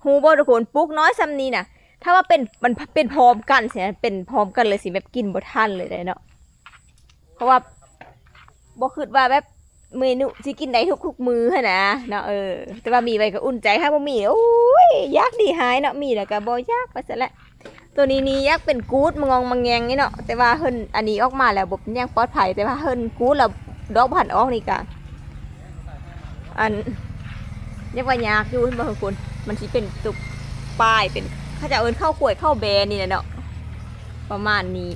ຮູ້ບໍ່ທຸກຄົນ? ປູກນ້ອຍຊ່ຳນີ້ນະ ຖ້າວ່າເປັນ ມັນເປັນພ້ອມກັນຊີ້ນະ ເປັນພ້ອມກັນເລີຍຊິແບບກິນບໍ່ທັນເລີຍເດ້ເນາະ. ເພາະວ່າບໍ່ຄິດວ່າແບບເມນູຊິກິນໄດ້ທຸກໆມື້ຫັ້ນນະເນາະ. ເອີ ແຕ່ວ່າມີໄວ້ກໍອຸ່ນໃຈ ຖ້າບໍ່ມີ ໂອ້ຍ ຢາກດີຫາຍເນາະ ມີແລ້ວກໍບໍ່ຢາກໄປຊັ້ນແຫຼະ. ໂຕນີ້ນີ້ຢາກເປັນກູດມະງອງມະແງງນີ້ເນາະ ແຕ່ວ່າເພິ່ນ ອັນນີ້ອອກມາແລ້ວບໍ່ເປັນຫຍັງ ປອດໄພ ແຕ່ວ່າເພິ່ນກູດແລ້ວດອກບໍ່ທັນອອກນີ້ກະ ອັນ ຮຽກວ່າຍາກຢູ່ ເຫັນບໍ່ທຸກຄົນ? ມັນຊິເປັນຕຸກປາຍ ເປັນ ເຂົາເຈົ້າເອີ້ນເຂົ້າກວຍເຂົ້າແບນີ້ແຫຼະເນາະ ປະມານນີ້.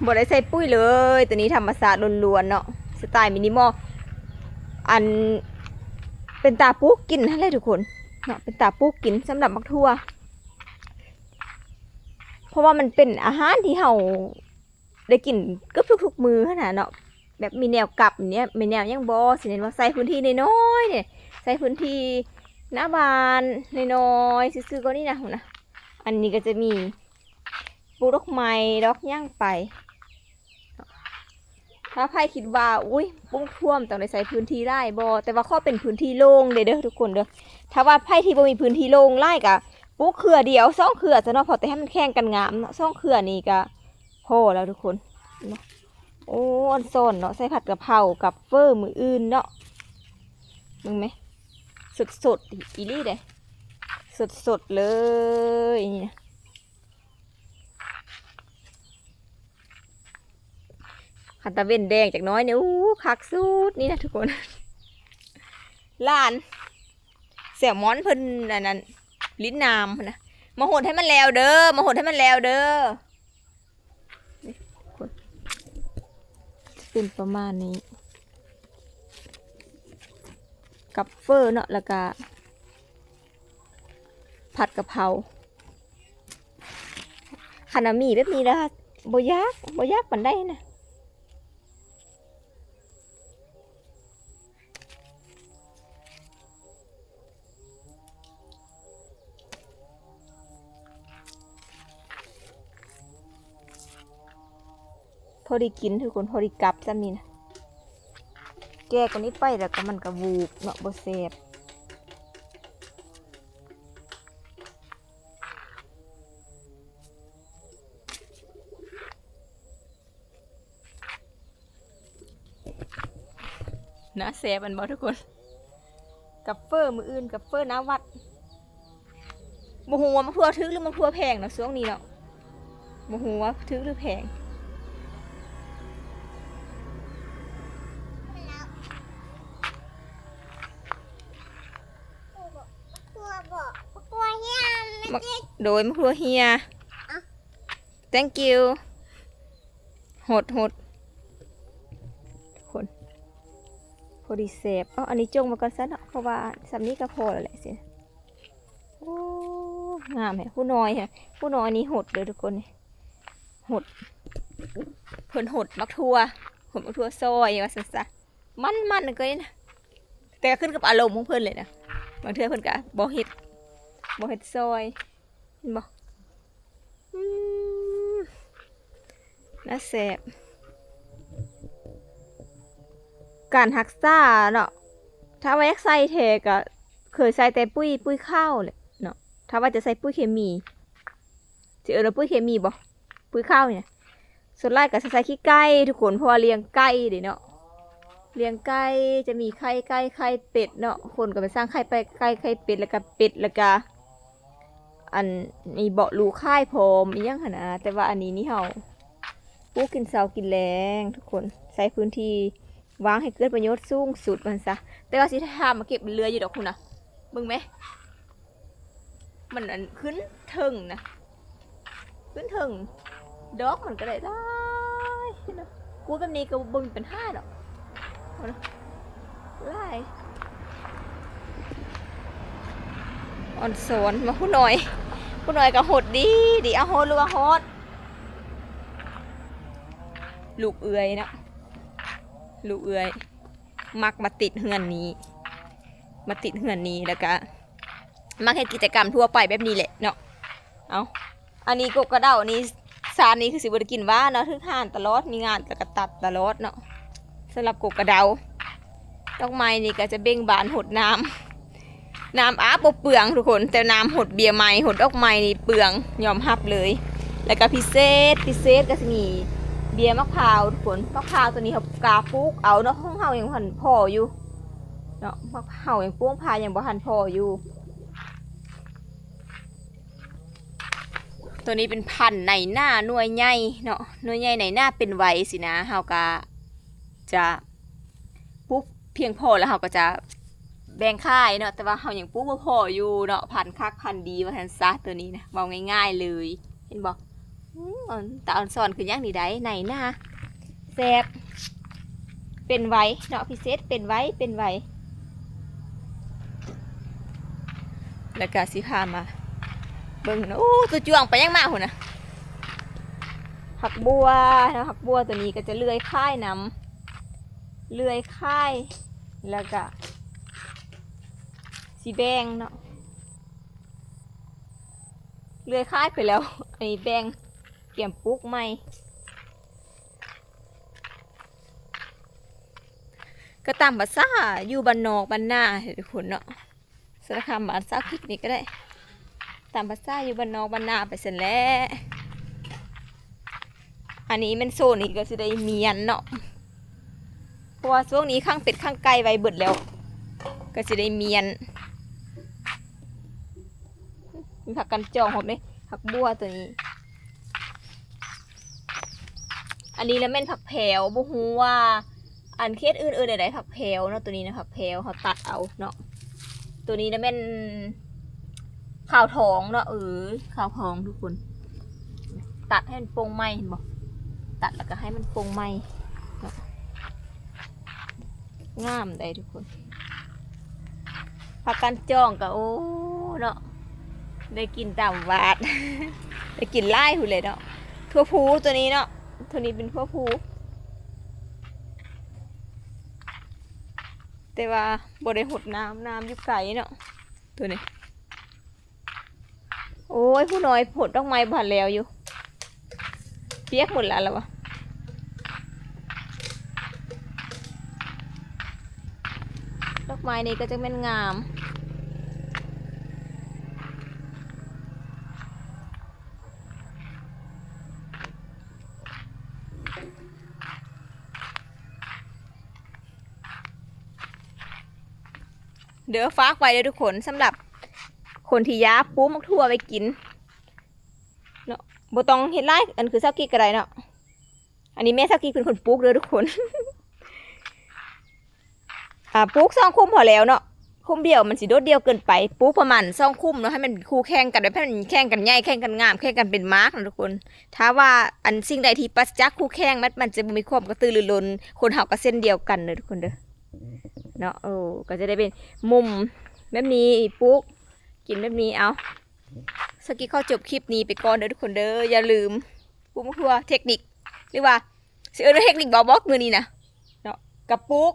ບໍ່ໄດ້ໃສ່ປຸ໋ຍເລີຍ ໂຕນີ້ທຳມະຊາດລ້ວນໆເນາະ ສະໄຕລ໌ມິນິມໍ ອັນ ເປັນຕາປູກກິນຫັ້ນແຫຼະທຸກຄົນເນາະ ເປັນຕາປູກກິນສຳລັບໝາກຖົ່ວ ເພາະວ່າມັນເປັນອາຫານທີ່ເຮົາ ໄດ້ກິນເກືອບທຸກໆມື້ຫັ້ນນະເນາະ ແບບມີແນວກັບນີ້ ມີແນວຫຍັງບໍ່ ຊິແມ່ນວ່າໃຊ້ພື້ນທີ່ນ້ອຍໆນີ້ ໃຊ້ພື້ນທີ່ໜ້າບ້ານນ້ອຍໆຊື່ໆ ກໍນີ້ນະ ພຸ້ນນະ. ອັນນີ້ກໍຈະມີປູກດອກໄມ້ດອກຫຍັງໄປ. ຖ້າໃຜຄິດວ່າ ອຸ້ຍ ປູກຖົ່ວມັນຕ້ອງໄດ້ໃຊ້ພື້ນທີ່ຫຼາຍບໍ່ ແຕ່ວ່າຂໍເປັນພື້ນທີ່ໂລ່ງເດີ້ ເດີ້ທຸກຄົນເດີ້. ຖ້າວ່າໃຜທີ່ບໍ່ມີພື້ນທີ່ໂລ່ງຫຼາຍ ກະປູກເຄືອດຽວສອງເຄືອຊະເນາະ ພໍແຕ່ໃຫ້ມັນແຂ່ງກັນງາມເນາະ ສອງເຄືອນີ້ກະ ພໍແລ້ວທຸກຄົນເນາະ. ໂອ້ ອອນຊອນເນາະ ໃສ່ຜັດກະເພົາກັບເຝີມື້ອື່ນເນາະ. ເບິ່ງແມະ ສົດໆ ອີ່ຫຼີເດ້ ສົດໆເລີຍນີ້ນະ. ຄັນຕາເວັນແດງຈັກໜ້ອຍນີ້ ໂອ້ ຄັກສຸດນີ້ນະທຸກຄົນ. ຫຼານແຊວມອນເພິ່ນ ອັນນັ້ນ ຫຼິ້ນນ້ຳພຸ້ນນະ. ມາຫົດໃຫ້ມັນແລ້ວເດີ້ ມາຫົດໃຫ້ມັນແລ້ວເດີ້. ເປັນປະມານນີ້ ກັບເຝີເນາະ ແລ້ວກະຜັດກະເພົາ. ຄັນວ່າມີແບບນີ້ລະ ບໍ່ຢາກ ບໍ່ຢາກປານໃດນະ. ພໍດີກິນທຸກຄົນ ພໍດີກັບຊ່ຳນີ້ນະ. ແກ່ກວ່ານີ້ໄປແລ້ວກໍມັນກໍວູບເນາະ ບໍ່ແຊບ. ໜ້າແຊບແມ່ນບໍ່ທຸກຄົນ? ກັບເຝີມື້ອື່ນ ກັບເຝີໜ້າວັດ. ບໍ່ຮູ້ວ່າໝາກຖົ່ວຖືກ ຫຼື ໝາກຖົ່ວແພງເນາະ ຊ່ວງນີ້ເນາະ. ບໍ່ຮູ້ວ່າຖືກ ຫຼື ແພງ. ໂດຍ ໝາກຖົ່ວເຫ່ຍ. Thank you. ຫົດ ຫົດ ທຸກຄົນ ພໍດີແຊບ. ເອົາ ອັນນີ້ຈົ່ງໄວ້ກ່ອນຊະເນາະ ເພາະວ່າຊ່ຳນີ້ກໍພໍແລ້ວແຫຼະຊິ. ໂອ້ ງາມແຮະ ຜູ້ນ້ອຍແຮະ ຜູ້ນ້ອຍນີ້ຫົດເດີ້ທຸກຄົນ ນີ້ຫົດ ເພິ່ນຫົດໝາກຖົ່ວ ຫົດໝາກຖົ່ວຊອຍວ່າຊັ້ນຊະ. ມັນໆ ກໍນີ້ນະ ແຕ່ກໍຂຶ້ນກັບອາລົມຂອງເພິ່ນເລີຍນະ. ບາງເທື່ອເພິ່ນກໍບໍ່ເຮັດ ບໍ່ເຮັດຊອຍ. ເຫັນບໍ່? ອືມ ໜ້າແຊບ. ການຮັກສາເນາະ ຖ້າວ່າຢາກໃສ່ແທ້ກໍເຄີຍໃສ່ແຕ່ປຸ໋ຍ ປຸ໋ຍຂາວແຫຼະເນາະ. ຖ້າວ່າຈະໃສ່ປຸ໋ຍເຄມີ ຊິເອີ້ນວ່າປຸ໋ຍເຄມີບໍ່? ປຸ໋ຍຂາວນີ້ນະ ສ່ວນຫຼາຍກໍຊິໃສ່ຂີ້ໄກ່ທຸກຄົນ ເພາະວ່າລ້ຽງໄກ່ເດ້ເນາະ. ລ້ຽງໄກ່ ຈະມີໄຂ່ໄກ່ ໄຂ່ເປັດເນາະ. ຄົນກໍໄປສ້າງໄຂ່ໄປ ໄກ່ ໄຂ່ເປັດ ແລ້ວກະເປັດ ແລ້ວກະ ອັນນີ້ເບາະລູກຂາຍພ້ອມອີ່ຫຍັງຫັ້ນນະ. ແຕ່ວ່າອັນນີ້ນີ້ເຮົາປູກກິນເຊົ້າກິນແລງທຸກຄົນ ໃຊ້ພື້ນທີ່ວ່າງໃຫ້ເກີດປະໂຫຍດສູງສຸດວ່າຊັ້ນຊະ. ແຕ່ວ່າຊິຖາມມາເກັບເຫຼືອຢູ່ດອກພຸ້ນນະ ເບິ່ງແມະ. ມັນອັນຂຶ້ນເທິງນະ ຂຶ້ນເທິງ ດອກມັນກໍໄດ້ຫຼາຍເນາະ. ກູດແບບນີ້ກໍບໍ່ມີບັນຫາດອກ ເອົານະ ຫຼາຍ. ອອນຊອນມາຜູ້ນ້ອຍ ຜູ້ນ້ອຍກໍຫົດດີດີ. ເອົາຫົດລູກ ເອົາຫົດ. ລູກເອື້ອຍເນາະ ລູກເອື້ອຍ ມັກມາຕິດເຮືອນນີ້ ມາຕິດເຮືອນນີ້ ແລ້ວກະມັກເຮັດກິດຈະກຳທົ່ວໄປແບບນີ້ແຫຼະເນາະ. ເອົາ ອັນນີ້ກົກກະເດົານີ້ ຊານນີ້ຄືຊິບໍ່ໄດ້ກິນຫວາເນາະ ຖືກຫານຕະຫຼອດ ມີງານແລ້ວກະຕັດຕະຫຼອດເນາະ. ສຳລັບກົກກະເດົາ ດອກໄມ້ນີ້ກະຈະເບັ່ງບານຫົດນ້ຳ ນ້ຳອາບບໍ່ເປືອງທຸກຄົນ ແຕ່ນ້ຳຫົດເບ້ຍໃໝ່ ຫົດດອກໃໝ່ນີ້ເປືອງ ຍອມຮັບເລີຍ. ແລ້ວກໍພິເສດ ພິເສດກໍຊິມີເບ້ຍໝາກພ້າວທຸກຄົນ. ໝາກພ້າວຕົວນີ້ເຮົາກະປູກເອົາເນາະ ຂອງເຮົາຍັງບໍ່ທັນພໍຢູ່ເນາະ ເຮົາຍັງປູກມາກພ້າວຍັງບໍ່ທັນພໍຢູ່. ຕົວນີ້ເປັນພັນໄນໜ້າໜ່ວຍໃຫຍ່ເນາະ ໜ່ວຍໃຫຍ່ໄນໜ້າເປັນໄວຊີ້ນະ ເຮົາກະຈະປູກພຽງພໍແລ້ວເຮົາກໍຈະແບ່ງຂາຍເນາະ ແຕ່ວ່າເຮົາຍັງປູກບໍ່ພໍຢູ່ເນາະ ພັນຄັກພັນດີວ່າຊັ້ນຊະ. ຕົວນີ້ນະ ເວົ້າງ່າຍໆເລີຍ ເຫັນບໍ່? ອືມ ຕາອອນຊອນຄືຫຍັງນີ້ໃດ໋ ໄນໜ້າ ແຊບ ເປັນໄວເນາະ ພິເສດເປັນໄວ ເປັນໄວ. ແລ້ວກະຊິພາມາເບິ່ງເນາະ ໂອ້ ຕົວຈ້ວງໄປຫຍັງມາພຸ້ນນະ. ຜັກບົ່ວເນາະ ຜັກບົ່ວຕົວນີ້ກໍຈະເລື່ອຍຂາຍນຳ ເລື່ອຍຂາຍ ແລ້ວກະຊິແບ່ງເນາະ ເລື່ອຍຂາຍໄປແລ້ວ ອັນນີ້ແບ່ງ ກຽມປູກໃໝ່ ກໍຕາມພາສາຢູ່ບ້ານນອກບ້ານນາທຸກຄົນເນາະ. ສາລະຄາມບ້ານສາວກິກນີ້ກໍໄດ້ ຕາມພາສາຢູ່ບ້ານນອກບ້ານນາໄປຊັ້ນແຫຼະ. ອັນນີ້ແມ່ນໂຊນນີ້ກໍຊິໄດ້ມ້ຽນເນາະ ເພາະວ່າຊ່ວງນີ້ຂັງເປັດຂັງໄກ່ໄວ້ເບິດແລ້ວ ກໍຊິໄດ້ມ້ຽນ. ມີຜັກກັນຈອງພ້ອມເດ້ ຜັກບົ່ວຕົວນີ້. ອັນນີ້ລະແມ່ນຜັກແພວ ບໍ່ຮູ້ວ່າອັນເຂດອື່ນເອີ້ນແນວໃດ ຜັກແພວເນາະ. ຕົວນີ້ນະ ຜັກແພວ ເຮົາຕັດເອົາເນາະ. ຕົວນີ້ລະແມ່ນຂາວທອງເນາະ ເອີ ຂາວທອງທຸກຄົນ ຕັດໃຫ້ມັນໂປ່ງໃໝ່ ເຫັນບໍ່ ຕັດແລ້ວກໍໃຫ້ມັນໂປ່ງໃໝ່ເນາະ. ງາມໃດ໋ທຸກຄົນ ຜັກກັນຈອງກໍ ໂອ້ ເນາະ ໄດ້ກິນຕາມວາດ ໄດ້ກິນຫຼາຍພຸ້ນແຫຼະເນາະ. ຖົ່ວພູຕົວນີ້ເນາະ ຕົວນີ້ເປັນຖົ່ວພູ ແຕ່ວ່າບໍ່ໄດ້ຫົດນ້ຳ ນ້ຳຢູ່ໄກເນາະ ຕົວນີ້. ໂອ້ຍ ຜູ້ນ້ອຍ ໂພດດອກໄມ້ບໍ່ທັນແລ້ວຢູ່ ປຽກໝົດແລ້ວລະວະ. ດອກໄມ້ນີ້ກໍຈັກແມ່ນງາມ. ເດີ ຝາກໄວ້ເດີທຸກຄົນ ສຳລັບຄົນທີ່ຢາກປູກໝາກຖົ່ວໄວ້ກິນເນາະ ບໍ່ຕ້ອງເຮັດຫຼາຍ ອັນຄືຊາວກິກກໍໄດ້ເນາະ. ອັນນີ້ແມ່ຊາວກິກເປັນຄົນປູກເດີທຸກຄົນ. ອ່າ ປູກສອງຂຸມພໍແລ້ວເນາະ ຂຸມດຽວມັນຊິໂດດດ່ຽວເກີນໄປ ປູກປະມານສອງຂຸມເນາະ ໃຫ້ມັນເປັນຄູ່ແຂ່ງກັນ ແບບໃຫ້ມັນແຂ່ງກັນໃຫຍ່ ແຂ່ງກັນງາມ ແຂ່ງກັນເປັນໝາກນະທຸກຄົນ. ຖ້າວ່າອັນສິ່ງໃດທີ່ປາສະຈາກຄູ່ແຂ່ງ ມັນ ມັນຈະບໍ່ມີຄວາມກະຕືລືລົ້ນ ຄົນເຮົາກໍເຊັ່ນດຽວກັນເດີທຸກຄົນເດີເນາະ. ເອີ ກໍຈະໄດ້ເປັນມຸມແບບນີ້ ປູກກິນແບບນີ້. ເອົາ ສາວກິກຂໍຈົບຄລິບນີ້ໄປກ່ອນເດີທຸກຄົນເດີ ຢ່າລືມປູກໝາກຖົ່ວເທັກນິກ ຫຼືວ່າຊິເອີ້ນວ່າເທັກນິກບໍ່ ບອກມື້ນີ້ນະເນາະ ກະປູກ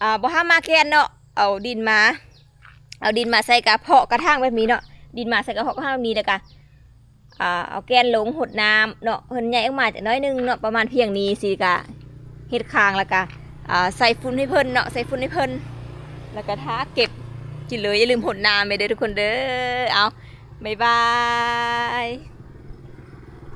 ອ່າ ບໍ່ຫ້າມມາແກ່ນເນາະ ເອົາດິນມາ ເອົາດິນມາໃສ່ກະເພາະກະຖາງແບບນີ້ເນາະ ດິນມາໃສ່ກະເພາະກະຖາງແບບນີ້ ແລ້ວກະ ອ່າ ເອົາແກ່ນລົງ ຫົດນ້ຳເນາະ ເພິ່ນໃຫຍ່ອອກມາຈັກໜ້ອຍໜຶ່ງເນາະ ປະມານພຽງນີ້ ຊິກະເຮັດຄາງ ແລ້ວກະ ອ່າ ໃສ່ຝຸ່ນໃຫ້ເພິ່ນເນາະ ໃສ່ຝຸ່ນໃຫ້ເພິ່ນ ແລ້ວກະຖ້າເກັບກິນເລີຍ. ຢ່າລືມຫົດນ້ຳໄວ້ເດີທຸກຄົນເດີ. ເອົາ ບາຍບາຍ.